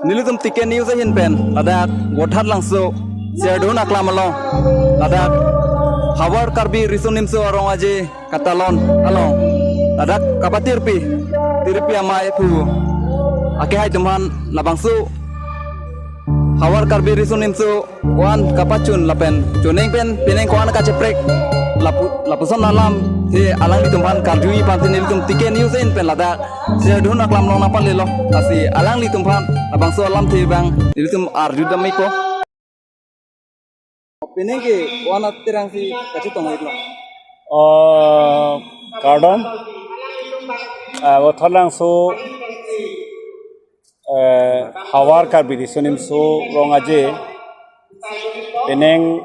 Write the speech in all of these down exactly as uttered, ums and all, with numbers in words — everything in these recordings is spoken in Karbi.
Nelitum T K News ahin pen ladak Vothatlangso Serdihun aklam along ladak Hawar Karbi Riso Nimso Rong Aje katalon along ladak kapatirpi, tirpi amei aphu akehai atum aphan labangso Hawar Karbi Riso Nimso ko-an kapachun lapen chuning pen pining ko-an kacheprek lapu, lapuson alamthe alanglitum aphan karjuji aphan si nelitum T K News ahin pen ladak Serdihun aklam along nangpalelo. Lasi alanglitum aphan labangso alamthe abang nelitum arjudam ikpo. Pining ke ko-an aterang si kachetong iklo? Oh, kardom. Ah, Vothatlangso, eh, Hawar Karbi Riso Nimso Rong Aje pining,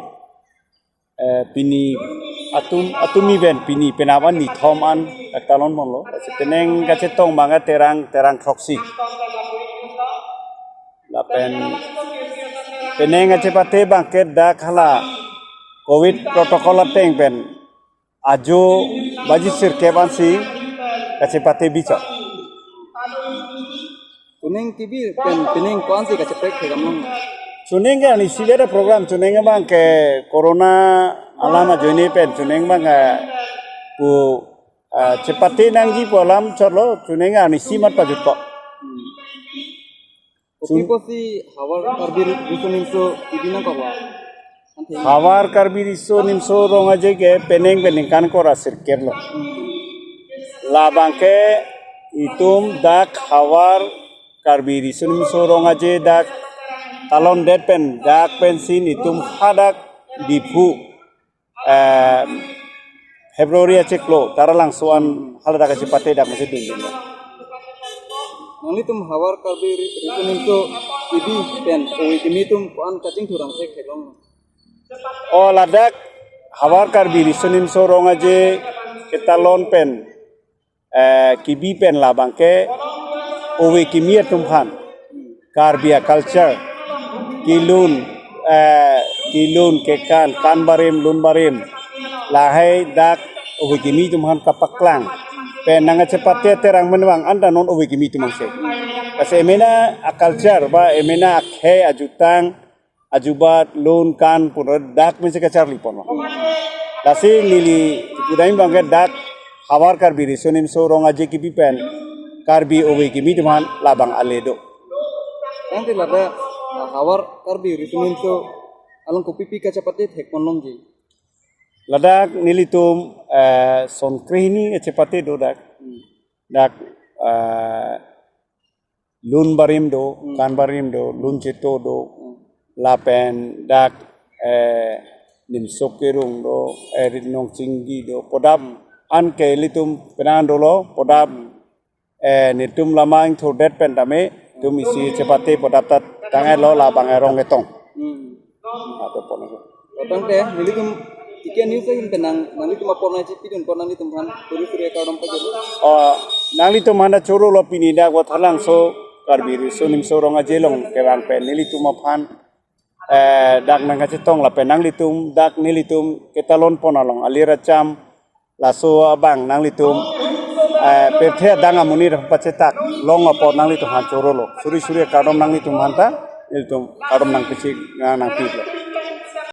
eh, pini atum, atum ni pen pini penap an nithom an katalon ponlo. Lasi pining kachetong abang terang, terang throksi. Lapen pining kachepate abang ke dak hala Covid protocol ateng pen ajo baji sirkep ansi kachepate bichok. Chuning kebi pen pining ko-an si kacheprek thekdamlong? Chuning ke arnisi beda program, chuning abang ke corona alam ajoine pen chuning abang ke pu, ah, chepate nangji pu alam chotlo, chuning arnisi mat pajutpo. Kopi apotsi Hawar Karbi Riso Nimso kebi nangkok? Hawar Karbi Riso Nimso Rong Aje ke pining pen ningkan kora sirkep lo. Labang ke itum dak Hawar Karbi Riso Nimso Rong Aje dak talondet pen dak pensi itum hadak Diphu, eh, February achiklo Taralangso an haladak kachepate dak masi dun dun. Nanglitum Hawar Karbi Ri-, Riso Nimso kebi pen ove kimi atum ko-an kachingthurang thek theklong? Oh, ladak Hawar Karbi Riso Nimso Rong Aje ketalon pen, eh, kebi pen labang ke ove kimi atum aphan Karbi a-culture, kelun, eh, kelun, kekan, kan barim, lun barim, lahai dak ove kimi atum aphan kapaklang pen nangkachepate terang menwang anta non ove kimi atum angse. Lasi emena a-culture ba emena akhei ajutang, ajubat, lun, kan pun dak pensi kacharli ponlo. Lasi neli kudai abang ke dak Hawar Karbi Riso Nimso Rong Aje kebi pen Karbi ove kimi atum aphan labang ale do. Tangte ladak, ah, Hawar Karbi Riso Nimso along kopi pi kachepate thek ponlongji? Ladak nelitum, eh, son krehini kachepate do dak. Hmm. Dak, eh, lun barim do, hmm, kan barim do, lun cheto do, hmm, lapen dak, eh, Nimso Kerung do, eh, Ritnong Chingki do, podap, hmm, anke ilitum penang dolo, podap, hmm, eh, netum lamang thurdet pen tame, tum isi chepate podap ta tang-etlo labang arong ketong. Hmm. Ato pon. Tangte, nelitum T K News ahin pen nang, nanglitum apor nangchipidun apor nanglitum aphan suri suri akardom pajirlo. Oh, nanglitum aphan ta chorolo pini dak Vothatlangso Karbi Riso Nimso Rong Aje along kevang pen nelitum aphan, eh, dak nangkachetong lapen nanglitum dak nelitum ketalon pon along alir acham laso abang nanglitum, eh, pirthe adang amonit pachetak long apot nanglitum aphan chorolo. Suri suri akardom nanglitum aphan ta, nelitum kardom nangpisi, nang, nangpilo.